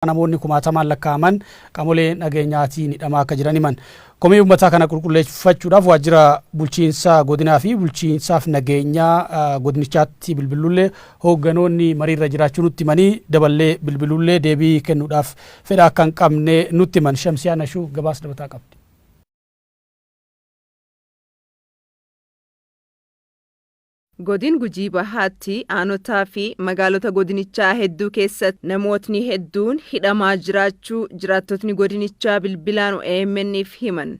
Namoonni kumaatamaan lakkaa'aman qaamolee nageenyaatiin hidhamaa akka jiran himan. Komii uummataa kana qulqulleeffachuudhaaf waajjira bulchiinsa godinaa fi bulchiinsaaf nageenyaa godinichaatti bilbilullee hoogganoonni mariirra jiraachuu nutti himanii, daballee bilbilullee deebii kennuudhaaf fedha akka hin qabne nutti himan. Shamsiyaa Nashuu gabaasa dabalataa qabdi. Godin Gujii Bahaatti aanotaa fi magaalota godinichaa hedduu keessatti namootni hedduun hidhamaa jiraachuu jiraattotni godinichaa bilbilaan AMN'f himan.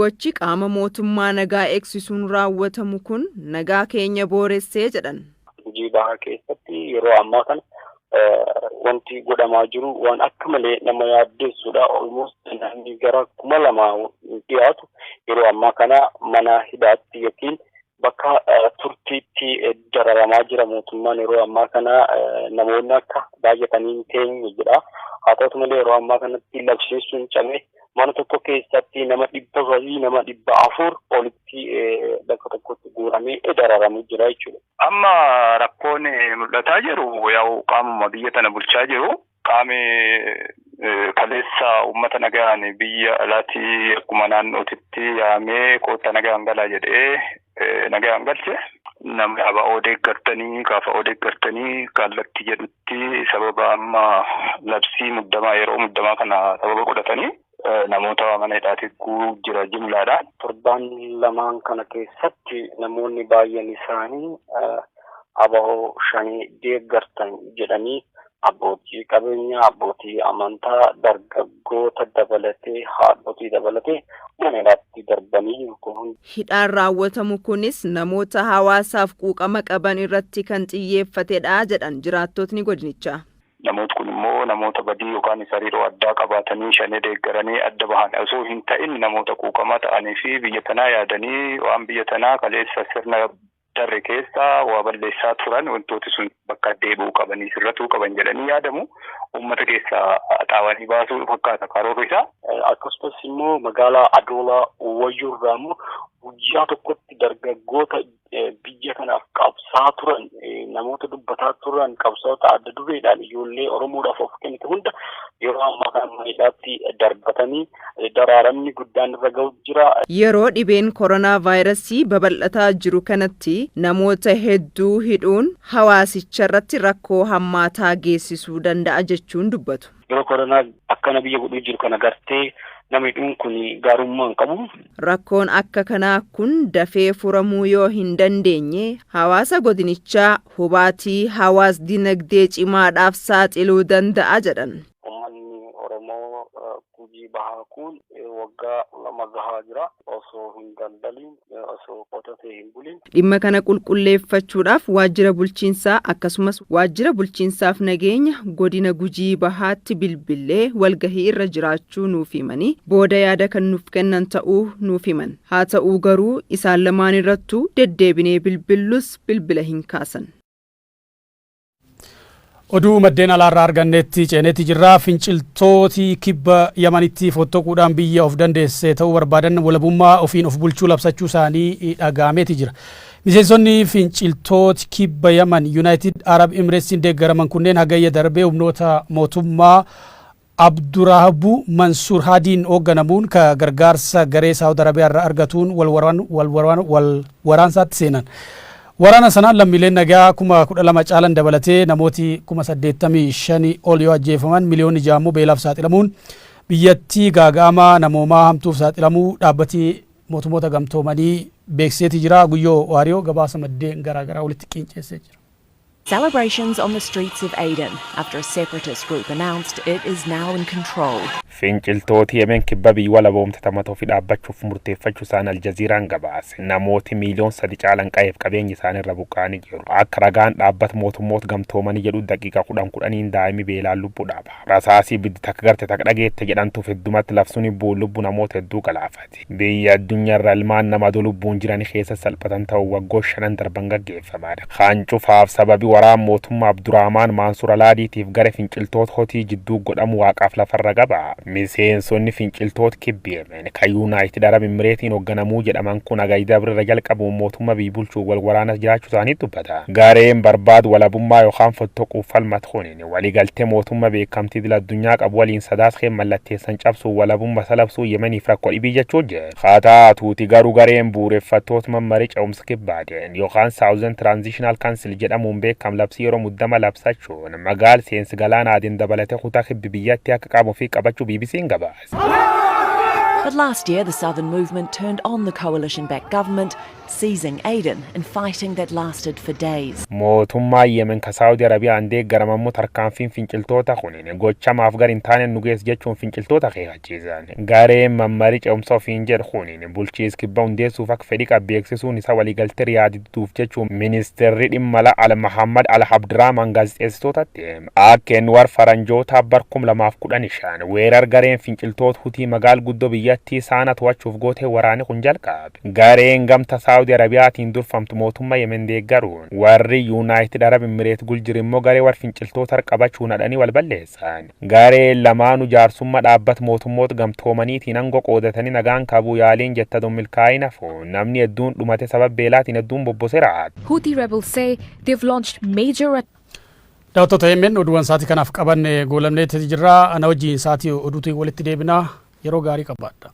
Gochi qaama mootummaa nagaa eegsisuun raawwatamu kun nagaa keenya booressee jedhan. Gujii Bahaa keessatti yeroo ammaa kana wanti godhamaa jiru waan akka malee nama yaaddeessudha. Almost namni gara 2000 dhiyaatu yeroo ammaa kana mana hidhaatti yookiin bakka turtiitti dararamaa jira. Mootummaan yeroo ammaa kana namoonni akka baay'atanii hin teenye jedha. Haa ta'utu malee, yeroo ammaa kanatti labsiin sun cabee mana tokko keessatti nama 300, nama 400 olitti bakka tokkotti guuramee dararamu jira jechuudha. Amma rakkoon mul'ataa jiru yaa'u qaamuma biyya tana bulchaa jiru. Qaami kaleessa uummata nagaan biyya alaatii akkuma naannootitti yaamee koottaa nagaan galaa jedhee nagaan galche. Namni ABO deeggartanii, KFO deeggartanii kallattii jedhutti sababa amma labsii muddamaa, yeroo muddamaa kana sababa godhatanii namoota mana hidhaatti guuruu jira jimlaadhaan. Torbaan lamaan kana keessatti namoonni baay'een isaanii ABO shanii deeggartan jedhanii abbootii qabeenyaa, abbootii amantaa, dargaggoota dabalatee, haadhotii dabalatee mana hidhaatti darbanii jiru. Hidhaan raawwatamu kunis namoota hawaasaaf quuqama qaban irratti kan xiyyeeffatedha jedhan jiraattotni godinichaa. Namooti kun immoo namoota badii yookaan hariiroo addaa qabaatanii shanee deeggaranii adda bahan osoo hin ta'in, namoota quuqamaa ta'anii fi biyya tanaa yaadanii waan biyya tanaa kaleessa sirna darre keessa waa balleessaa turan, wantooti sun bakka deebi'uu qabanii, sirratuu qaban jedhanii yaadamu uummata keessaa xaawanii baasuu fakkaata karoorri isaa. Akkasumas immoo magaalaa Adoolaa Wayyuurraa immoo guyyaa tokkotti dargaggoota biyya kanaaf qabsaa turan, namoota dubbataa turan, qabsaa'ota adda dureedhaan ijoollee Oromoodhaaf of kennite hunda yeroo ammaa kana mana hidhaatti darbatanii daraaramni guddaan irra ga'u jira. Yeroo dhibeen koronaa vaayirasii babal'ataa jiru kanatti namoota hedduu hidhuun hawaasicha irratti rakkoo hammaataa geessisuu danda'a jechuun dubbatu. Yeroo koronaa akkana biyya godhuu jiru kana gartee nama hidhuun kun gaarummaa hin qabu. Rakkoon akka kanaa kun dafee furamuu yoo hin dandeenye hawaasa godinichaa hubaatii hawaas dinagdee cimaadhaaf saaxiluu danda'a jedhan. Uummanni Oromoo Gujii Bahaa kun waggaa 2 gahaa jira. Osoo hin daldaliin, osoo qotatee hin bulin. Dhimma kana qulqulleeffachuudhaaf waajjira bulchiinsaa akkasumas waajjira bulchiinsaaf nageenya godina Gujii Bahaatti bilbillee walgahii irra jiraachuu nuuf himanii booda yaada kan nuuf kennan ta'uu nuuf himan. Haa ta'uu garuu isaan lamaan irrattuu deddeebinee bilbillus bilbila hin kaasan. Oduu maddeen alaarraa argannetti ceenetti jirra. Finciltooti kibba Yamanitti fottoquudhaan biyya of dandeesse ta'uu barbaadan walabummaa ofiin of bulchuu labsachuu isaanii dhaga'ameeti jira. Miseensonni finciltooti kibba Yaman United Arab Emiratesiin deeggaraman kunneen hagayya darbee humnoota mootummaa Abduraabu Mansuur Haadiin hoogganamuun ka gargaarsa garee Saawud Arabiyaa irraa argatuun wal waraansaatti seenan. Waraana sanaan lammiileen nagaa 12,000 caalan dabalatee namooti 85,000 ol yoo ajjeefaman, miliyoonni 6 immoo beelaaf saaxilamuun biyyattii gaaga'ama namoomaa hamtuuf saaxilamuu dhaabbati mootummoota gamtoomanii beeksiseeti jira. Guyyoo Waariyoo gabaasa maddeen garaagaraa walitti qinceessee jira. Celebrations on the streets of Aden after a separatist group announced it is now in control. Finciltooti Yemeen kibba biyya walaboomte tamata ofii dhaabbachuuf murteeffachuu isaan Aljaziiraan gabaase. Namooti miiliyoon 3 caalan qa'eef qabeenyi isaanii irra buqqa'anii jiru. Akka ragaan dhaabbata mootummoota gamtoomanii jedhu daqiiqa 10 10n daa'imi beelaan lubbuu dhaba. Rasaasii ibiddi takka garte takka dhageette jedhamtuuf heddumatti labsuun bu'uun lubbuu namoota hedduu galaafate. Biyya addunyaarra ilmaan nama aduu lubbuun jiran keessa salphatan ta'u waggoota shanan darban gaggeeffamaadha. Kaan cufaaf sababi waraan mootummaa Abdurrahmaan Maansur Alaadiitiif gara finciltoota hotii jidduu godhamu waaqaaf lafarra gaba. Miseensonni finciltoota kibbi Yemen kan Yuunaayitid Arab Imireetiin hoogganamuu jedhaman kun hagayya dabre jalqabuun mootummaa biyya bulchuu wal waraanas jiraachuu isaanii dubbata. Gareen barbaadu walabummaa yookaan fottoquuf falmatu kun waliigaltee mootummaa beekamtii idil addunyaa qabu waliin Sadaasa mallatteessan cabsuun walabummaa salabsuu Yemeniif rakkoo dhibii jechuu jira. Haa taatuuti garuu gareen bu'uureffattoota mammarii ce'umsa kibbaateen yookaan Southern Transitional Council jedhamuun beekam labsii yeroo muddama labsachuun magaal seensi galaana Aden dabalatee kutaa kibbi biyyatti akka qabu fi qabachuu BBC'n gabaase. But last year, the southern movement turned on the coalition backed government, seizing Aden in fighting that lasted for days. Mootummaa Yemen ka Saawudi Arabiyaan deeggaramammoo tarkaanfiin finciltoota kunin gochamaaf gar hin taane nu geesse jechuun finciltoota akeekachiisan. Gareen mammarii ce'umsa ofiin jedhu kunin bulchiinsa kibba hundeessuuf akka fedhii qabu beeksisuun isaa waliigaltee Riyaadiduuf jechuun ministeerri dhimma alaa Al Mahammad Al Abdiraaman gaazexeessitootatti akka inni war faranjoota bar 2015 weerar gareen finciltoota Hutii magaal guddoo biyyattii Saana to'achuuf gootee waraanni kun jalqabe. Gareen gamta Saawudi Arabiyaatiin durfamtu mootummaa Yemen deeggaruun warri Yuunaayitid Arab Imireet guljir immoo garee war finciltoota qabachuun hadhanii wal balleessan. Gareen lamaanuu jaarsummaa dhaabbata mootummoota gamtoomaniitiin aangoo qoodatanii nagaan qabuu yaaliin jetta milkaa'ina hafu namni hedduun dhumate sababa beelaatiin hedduun bobboseera. Houthi rebels say they've launched major Daawwattoota AMN, oduuwwan sa'aatii kanaaf qabanne goolabneetti jirra. Ana wajjin sa'aatii oduutiin walitti deebinaa, yeroo gaarii qabaadha.